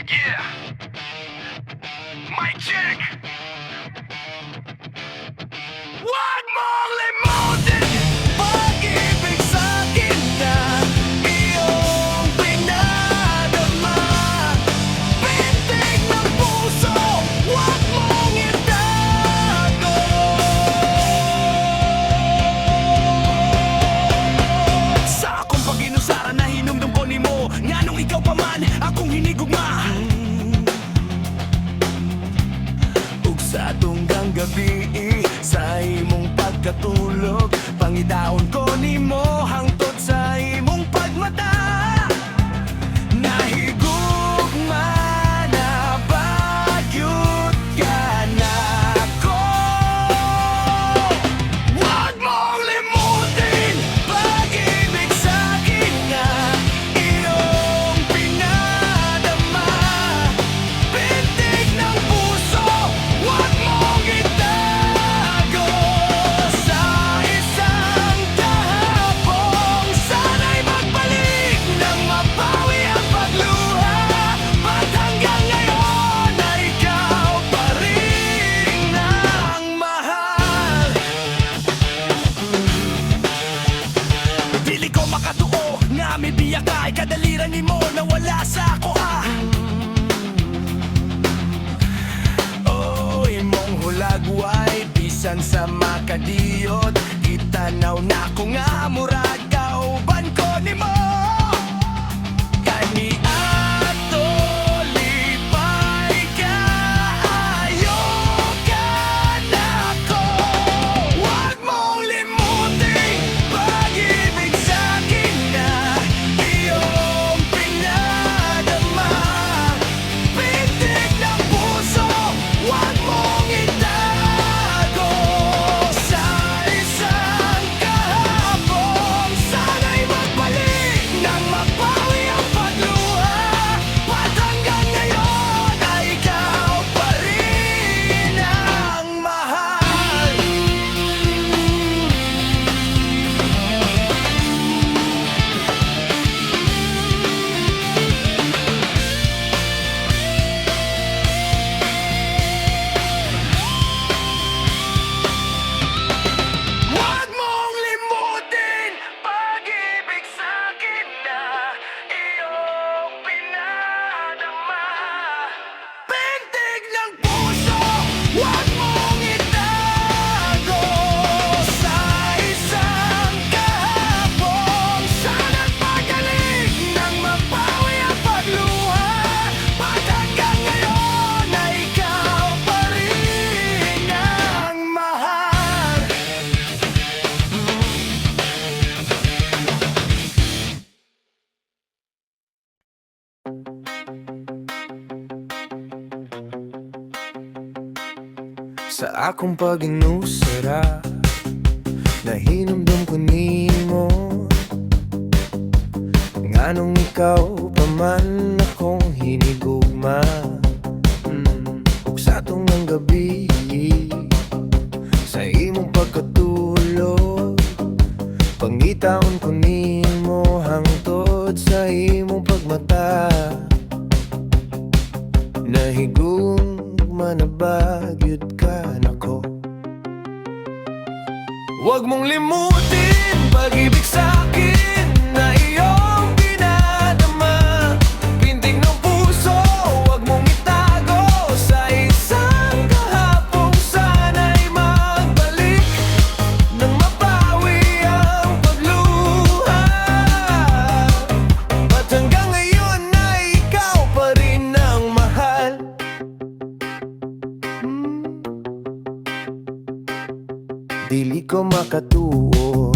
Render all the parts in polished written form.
Yeah. Mic check. Wag mong limutin pag-ibig sa'kin na iyong pinadama. Pintig ng puso, wag mong itago. Sa akong pag-inusara nahinumdum ko nimo, nganong ikaw pa man akong hinigugma. Ug sa tunggang gabi, sa imong pagkatulog, pangitaon ko nimo hangtod sa imong pagmata. Nahigugma na ba gyud ka nako? Wag mong limutin pag-ibig sa'kin na iyong pinadama. Pintig ng puso, wag mong itago. Sa isang kahapong sana'y magbalik nang mapawi ang pagluha. Ba't hanggang ngayon ay ikaw pa rin ang mahal? Dili ko makatuo nga may biya ka. Ay kadaliran nimo na wala sa ako ah. Oh, imong hulagway bisan sa makadiyot, gitanaw na ko nga murag kauban ko nimo. Kaniadto lipay kaayo ka nako. Wag mong limutin pag-ibig sa'kin na iyong pinadama. Pintig ng puso, wag mong itago. Sa isang kahapong sana'y magbalik nang mapawi ang pagluha. Ba't hanggang ngayon ay ikaw pa rin ang mahal? Huwag mong limutin pag-ibig sa'kin na iyong pinadama. Pintig ng puso, huwag mong itago. Sa isang kahapong sana't magaling nang mapawi ang pagluha. Ba't hanggang ngayon ay ikaw pa rin ang mahal? Sa akong pag-inusara, nahinumdum ko nimo, nganong ikaw pa man akong hinigugma. Ug sa tunggang gabi, sa imong pagkatulog, pangitaon ko nimo hangtod sa imong pagmata. Nahigugma na ba gyud ka nako? Huwag mong limutin pag-ibig sa'kin na iyong pinadama. Pintig ng puso, huwag mong itago. Sa isang kahapong sana'y magbalik nang mapawi ang pagluha. Ba't hanggang ngayon ay ikaw pa rin ang mahal? Dili ko makatuo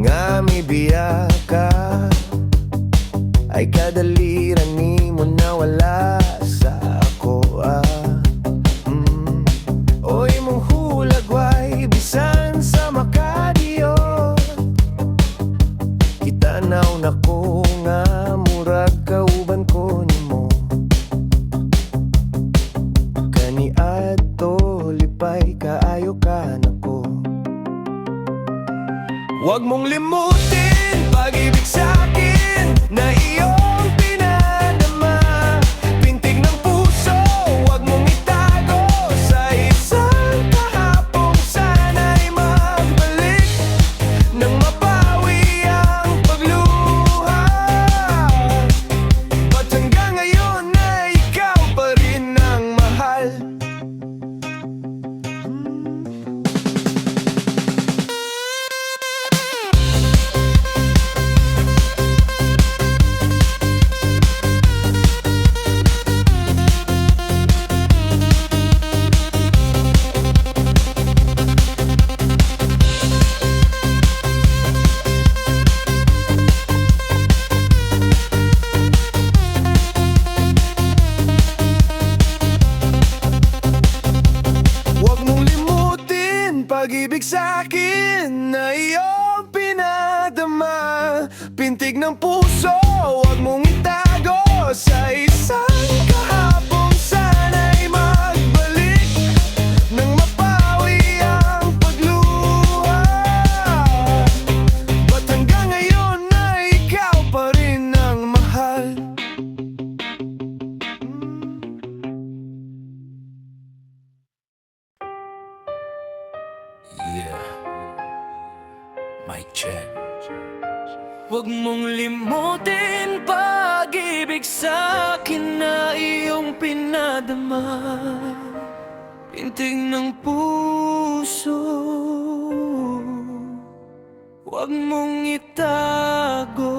nga mibiya ka. Ay kadaliran nimo nawala sa ako ah. O imong hulagway bisan sa makadiyot, gitanaw nako nga murag kauban ko nimo. Kaniadto lipay kaayo ka nako. Huwag mong limutin pag-ibig sa'kin na iyong pinadama. sa akin na iyong pinadama, pintig ng puso, huwag mong itago.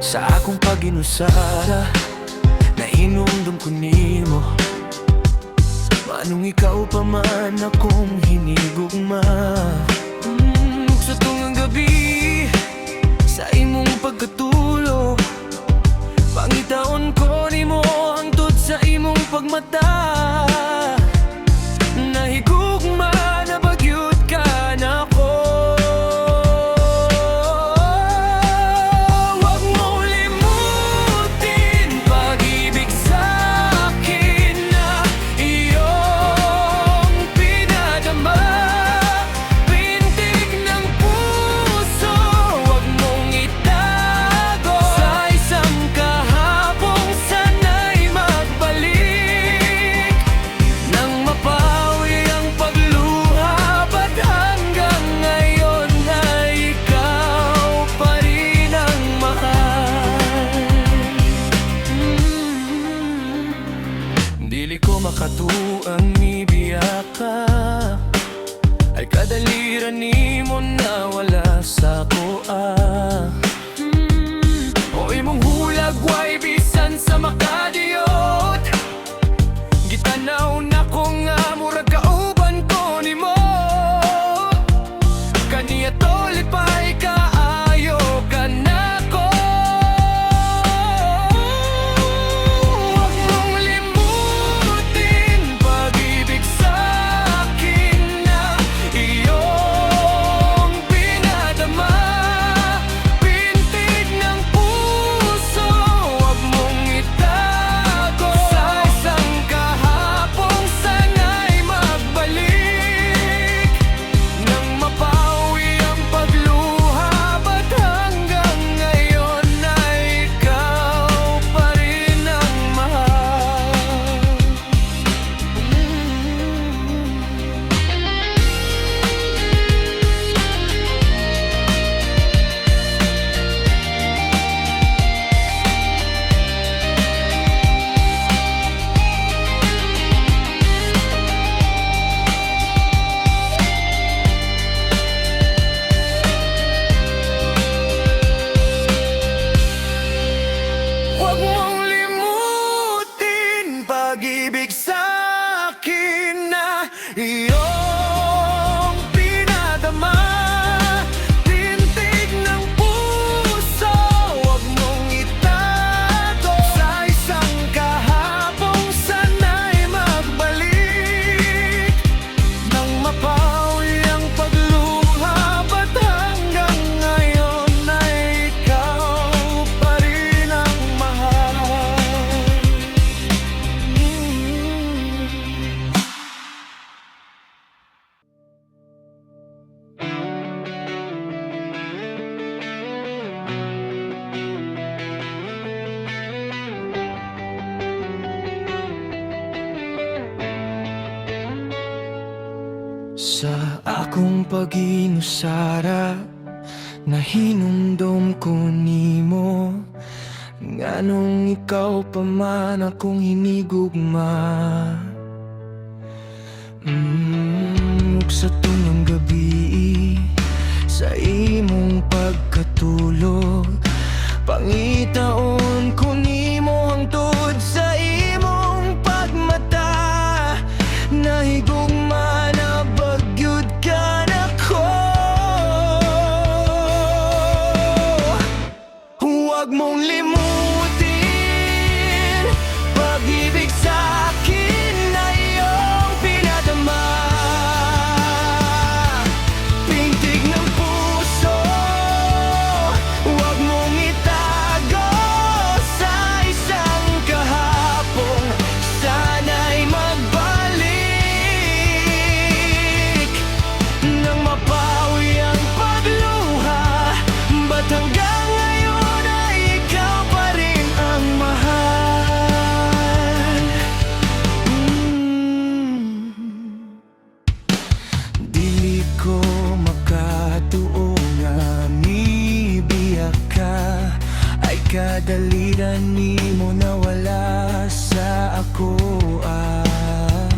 Sa akong paginusara, nahinumdum ko nimo. Manong ikaw pa man akong hinigugma. Sa tungang gabi, sa imong pagkatulog, pangitaon ko nimo hangtod sa imong pagmata. Nahigugma na ba gyud ka nako? Huwag mong limutin pag-ibig sa akin na iyong pinadama, pintig ng puso, huwag mong itago. Sa isang kahapong sana'y magbalik nang mapawi ang pagluha. Ba't hanggang ngayon ay ikaw pa rin ang mahal? Dili ko makatuang mibiya ka. Ay kadaliran nimo na wala sa akoa. O imong hulag way bisan sa makadiyot. Gitanaw na ko nga murag kauban ko nimo. Kaniya to lipay kaayo ka nako. Huwag mong limutin pag-ibig sa akin na iyong pinadama, pintig ng puso, huwag mong itago. Sa isang kahapong sana'y magbalik nang mapawi ang pagluha. Ba't hanggang ngayon ay ikaw pa rin ang mahal? Huwag mong limutin pag-ibig sa akin na iyong pinadama, pintig ng puso, huwag mong itago. Sa isang kahapong sana'y magbalik nang mapawi ang pagluha. Ba't hanggang ngayon ay ikaw pa rin ang mahal? Sa akong paginusara, nahinumdom ko nimo. Nganong ikaw pa man akong hinigugma? Ug sa tungang gabi, sa imong pagkatulog, pangitaon ko nimo hangtod sa imong pagmata. Nahigugma na ba gyud ka nako? Huwag mong limutin pag-ibig sa akin na iyong pinadama, pintig ng puso, huwag mong itago. Sa isang kahapong sana'y magbalik nang mapawi ang pagluha. Ba't hanggang ngayon ay ikaw pa Kadaliran nimo nawala sa ako ah.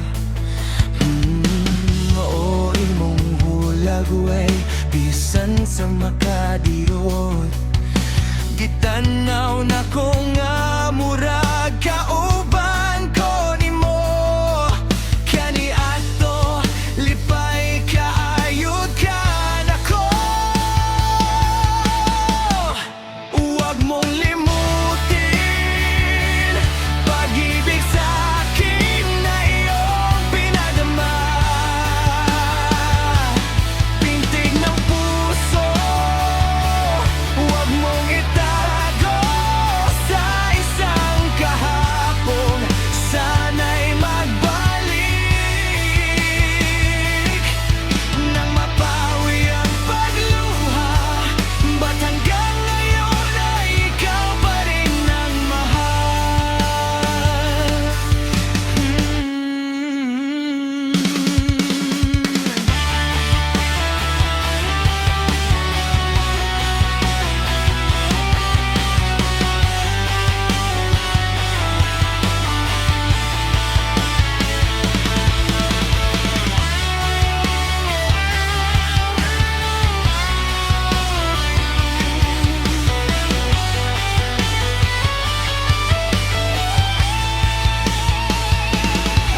O imong hulagway bisan sa makadiyot, gitan-aw nako nga murag kauban ko nimo. Kaniadto lipay kaayod ka nako. Huwag mong limutin pag-ibig sa akin na iyong pinadama. Pintig ng puso, huwag mong itago. Sa isang kahapon, sana'y magbalik nang mapawi ang pagluha. Ba't hanggang ngayon ay ikaw pa rin ang mahal?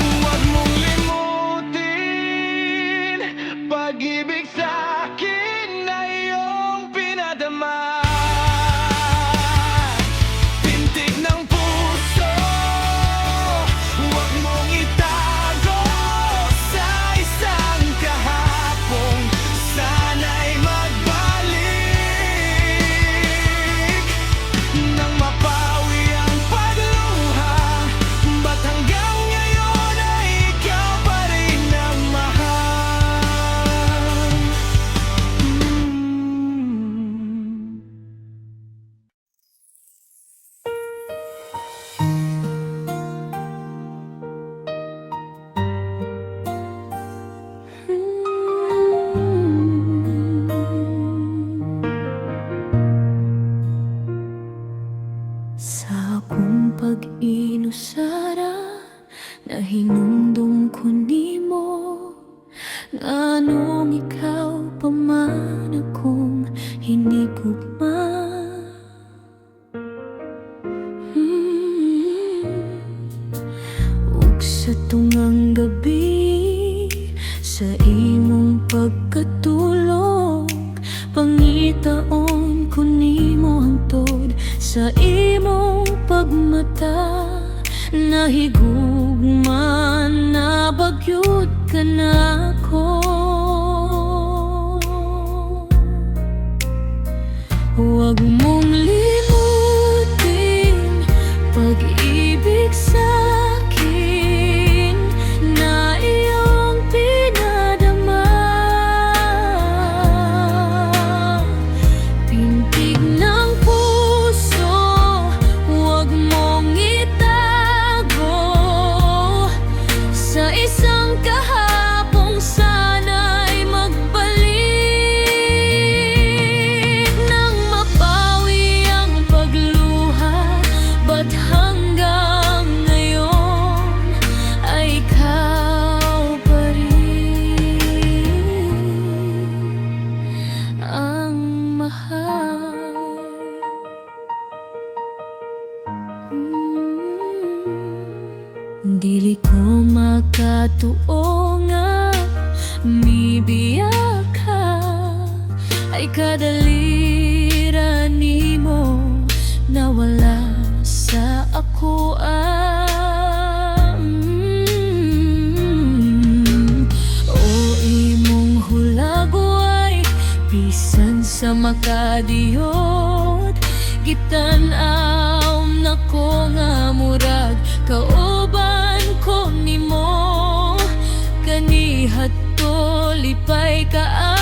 Huwag mong limutin pag-ibig sa akin na iyong pinadama. Pintig ng puso, huwag mong itago. Sa isang kahapon, sana'y magbalik nang mapawi ang pagluha. Ba't hanggang ngayon ay ikaw pa rin ang mahal? Sa akong pag-inusara, nahinumdum ko nimo. Nganong ikaw pa man akong hinigugma? Ug sa tungang gabi, sa imong pagkatulog, pangitaon ko nimo hangtod sa imong pagmata. Nahigugma na ba gyud ka nako? Huwag mong limutin pag-ibig sa akin na iyong pinadama. Pintig ng puso, huwag mong itago. Sa isang kahapong sana'y magbalik nang mapawi ang pagluha. Ba't hanggang ngayon ay ikaw pa rin ang mahal? Dili ko makatuo nga mibiya ka, ay kadaliran nimo nawala sa ako ah. O imong hulagway bisan sa makadiyot, gitan-aw nako nga murag kauban ko nimo kaniadto, lipay ka.